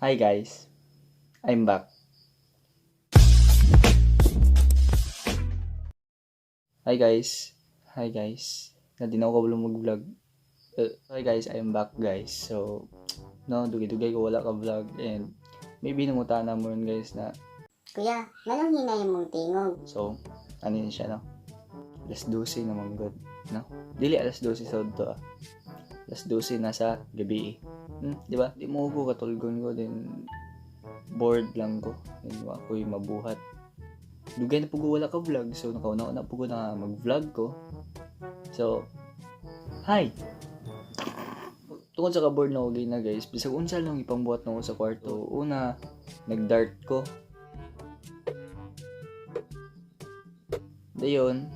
Hi guys, I'm back. Hi guys. Hi guys. Na di na ako kabalo mag-vlog. Hi guys, I'm back, guys. So, no, dugay-dugay ko wala ka vlog and maybe nangutana mo rin, guys, na Kuya, nganong hinay mong tingog? So, ano yun siya, no? Alas 12 naman good, no? Dili alas 12 sa to, ah. Alas 12 na sa gabi eh. Di ba? Di mo ko katulgon ko din, bored lang ko. Then wa ko'y mabuhat. Dugay na po ko wala ka vlog, so nakauna-una po ko na mag-vlog ko. So, hi! Tungkol sa ka-bored na ko na, guys, bisag unsa lang ipangbuhat na ko sa kwarto. Una, nag-dart ko. Dayon,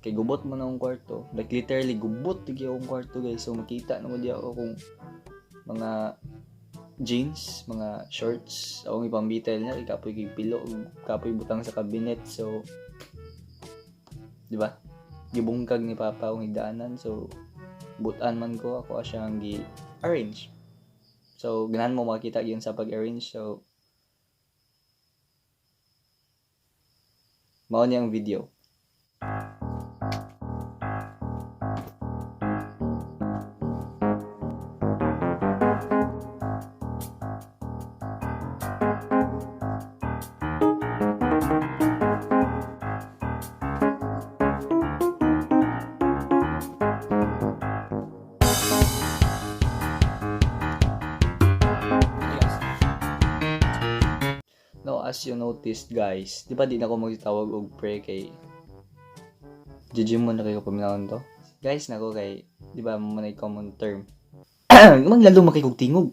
kay gubot mo na akong kwarto. Like literally, gubot tig akong kwarto, guys. So makita na mo di ako kung mga jeans, mga shorts, akong ipambitel niya, kay kapoy kay pilo, ug kapoy butang sa cabinet. So, di ba? Gibungkag ni Papa akong higdaanan. So, butan man ko, ako siyang gi-arrange. So, ganahan mo makita yun sa pag-arrange. So, mao niya ang video. No, as you noticed, guys, di ba di na ako magtawag og pre kay GG mo na kayo paminawon to? Guys, nako kay, di ba mo na common term. Mang lalo makikog tingog.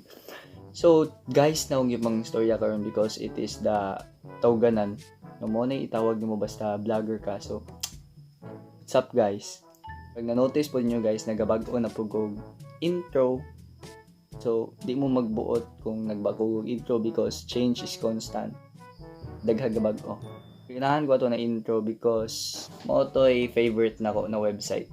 So, guys, na akong ibang istorya karon because it is the tawganan. No, mo na itawag nimo basta vlogger ka. So, what's up, guys? Pag na-notice po niyo, guys, nagabag-o na po kog intro. So, di mo magbuot kung nagbago og intro because change is constant. Daghang bag-o. Ganahan ko ato na intro because mao to'y favorite nako na website.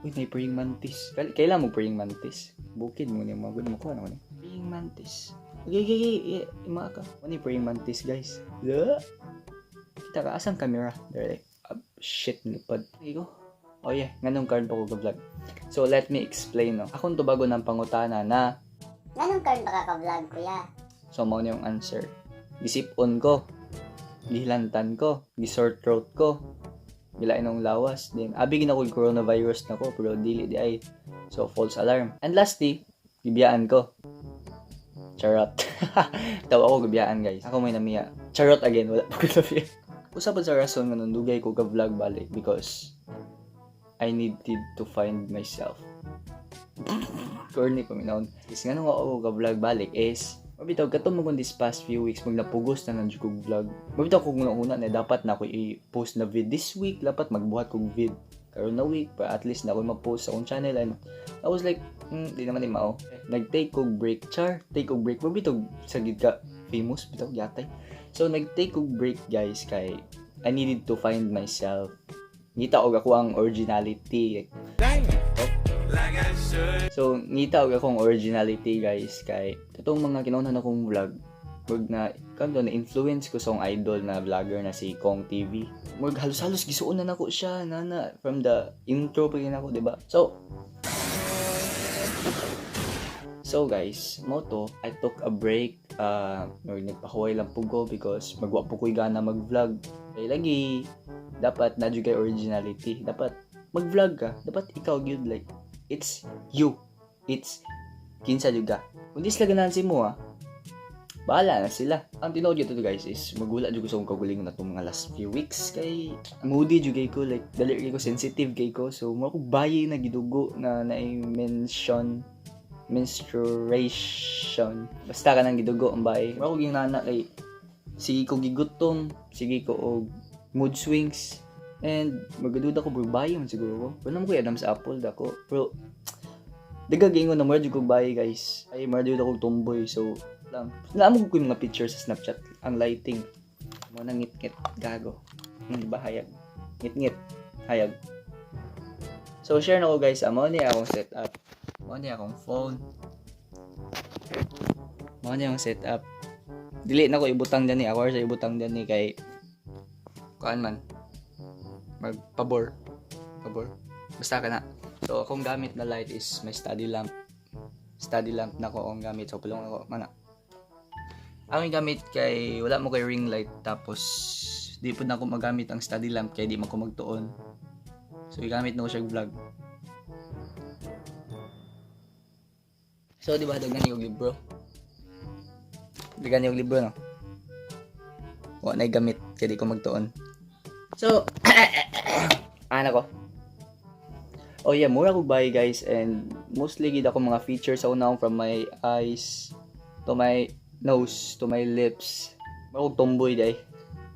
Uy, may praying mantis. Kailan mo praying mantis? Bukid mo niya, mga good mo ko. Ano ni? Praying mantis. Okay. Ima ka. Ano yung praying mantis, guys? Yeah. Kita ka, asang camera? There, like, shit, nilipad. Okay ko. Oh yeah, nganong karon pa ko ga-vlog. So, let me explain, no. Akong tubago ng pangutana na Nganong karon pa ka vlog, kuya? So, mao ni yung answer. Gisip-on ko. Gihilantan ko. Gisore throat ko. Gilain akong lawas. Then, abi gina ko coronavirus na ko, pero dili di ay. So, false alarm. And lastly, gibiyaan ko. Charot. Tawa ako gibiyaan, guys. Ako may namiya. Charot again. Wala pa ko namiya. Usa pa sa rason nga nandugay ko ka-vlog balik because I needed to find myself. Corny pa minahon. Is nga nung ako ka-vlog balik is mabitaw katong mo this past few weeks magnapugos na nang kog vlog. Mabitaw kog una na dapat na ako i-post na vid this week, dapat magbuhat kog vid karon na week para at least na ako ma-post sa akong channel, and I was like, di naman ni mao. Nag-take kog break, char, take kog break. Mabitaw sa gid ka famous bitaw yatay. So nag-take kog break, guys, kay I needed to find myself. Ngita og ako ang originality. So, ngita og akong originality, guys, kay katong mga kinaunan akong vlog, murag na kanto na influence ko sa akong idol na vlogger na si Kong TV. Murag halos-halos gisuon na nako siya nana from the intro pa nako, di ba? So guys, mo to, I took a break, murag nagpahuway lang po ko because magwa po ko'y gana mag-vlog. Kay lagi, dapat na kay originality. Dapat mag-vlog ka. Dapat ikaw gyud, like, it's you. It's kinsa jud ka. Kung di sila ganahan si mo, ah, bahala na sila. Ang tinuod gyud to, guys, is magula jud ko sa akong kaugalingon na itong mga last few weeks kay moody jud kay ko, like dali kay ko, sensitive kay ko, so mo ako bayi na gidugo na na-mention menstruation, basta ka nang gidugo ang bayi mo ako ginana kay sige ko gigutom, sige ko og mood swings and magaduda ko bro, bayi man siguro ko, pero naman ko Adam's apple dako, pero daga gingon na mo jud ko bayi, guys, ay mo jud ako tomboy. So lang naamo ko yung mga pictures sa Snapchat, ang lighting mo na ngit-ngit gago, di ba, hayag ngit-ngit hayag. So share na ko, guys, amo ni akong setup, mo ni akong phone. Mao niya yung setup. Dili na ko ibutang dyan eh. Ako sa ibutang dyan eh kay kuan man. Magpabor. Pabor. Basta ka na. So akong gamit na light is my study lamp. Study lamp na ko ang gamit. So pulong ako mana. Ang gamit kay wala mo kay ring light, tapos di pud na ako magamit ang study lamp kay di man ko magtuon. So igamit na ko siya vlog. So di ba daghan og libro? Daghan og libro, no? Wa na gamit kay di ko magtuon. So ana ko. Oh yeah, mura ko buy, guys, and mostly gid ako mga features sa una from my eyes to my nose to my lips. Mura kog tomboy day.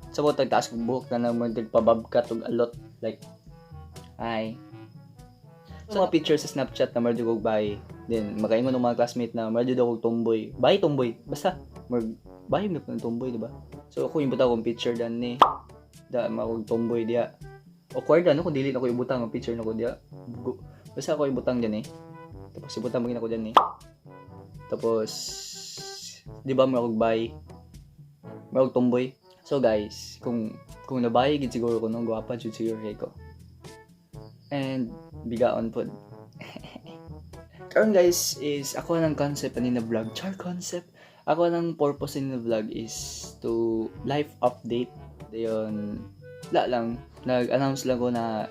Sa mo tagtaas kog buhok na naman, nagpababkat og alot, like hi. So, mga pictures sa Snapchat na mura kog buy. Then makaingon ng mga classmate na mura daw kog tomboy. Buy tomboy. Basta murag buy mo ng tomboy, di ba? So ako yung butang akong picture dan ni da makog tomboy diya. Awkward ano kung dili na ko ibutang ang picture na ko diya. Basta ako ibutang dyan eh. Tapos ibutang magin ako dyan eh. Tapos di ba murag buy? Murag tomboy. So guys, kung nabay gid siguro ko no, gwapa jud siguro kay ko. And bigaon pod. Karon guys is ako ng concept ani na vlog. Char, concept. Ako ng purpose ani na vlog is to life update. Dayon la lang nag-announce lang ko na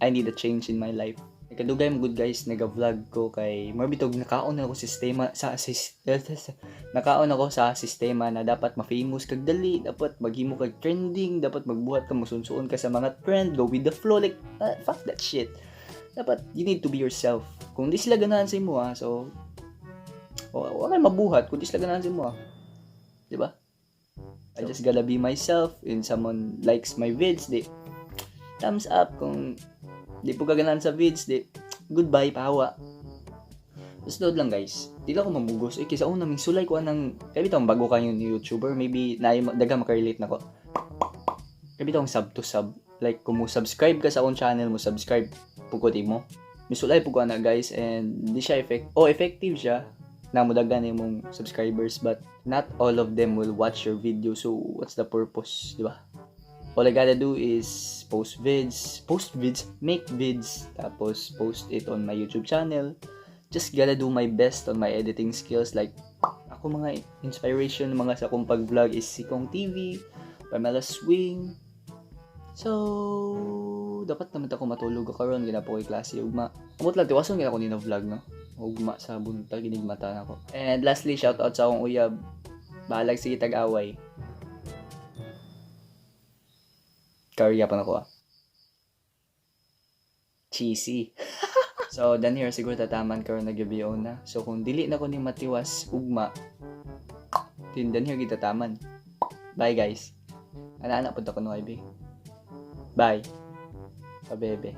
I need a change in my life. Nagkadugay mo good guys, naga-vlog ko kay more bitog nakaon na ako sistema sa sis, nakaon ako sa sistema na dapat ma-famous kag dali, dapat maghimo kag trending, dapat magbuhat ka, musunsuon ka sa mga trend, go with the flow, like fuck that shit. Dapat you need to be yourself. Kung di sila ganahan sa imo ah, so wa kay mabuhat kung di sila ganahan sa imo ah. Di ba? I just gotta be myself, and someone likes my vids, di thumbs up. Kung di po kaganahan sa vids, di goodbye, pahawa. Tapos load lang guys, di lang ako mamugos. Eh, kaysa una, naming sulay ko anang, kaya bitong bago kayo ni YouTuber, maybe na daga makarelate na ko. Kaya bitong sub to sub. Like, kung mo subscribe ka sa akong channel, mo subscribe pugod mo. Misulay po ko ana guys, and di siya effect, oh, effective siya na mudagan imong subscribers, but not all of them will watch your video, so what's the purpose, di ba? All I gotta do is post vids, make vids, tapos post it on my YouTube channel. Just gotta do my best on my editing skills. Like, ako mga inspiration mga sa akong pag-vlog is si Kong TV, Pamela Swing. So, dapat naman ako matulog ako karon, gina po ko'y klase ugma. Amot lang tiwason gina ko ni na vlog, no. Ugma sa buntag inigmata na ko. And lastly, shout out sa akong uyab. Bahalag sige tag-away. Karya pa na ko ah. Cheesy. So, dan here siguro tataman karon, nagabi na. So, kung dili na ko ni matiwas ugma, tin dan here gitataman. Bye guys. Ana-ana pud ako no, IB. Bye. Pabebe.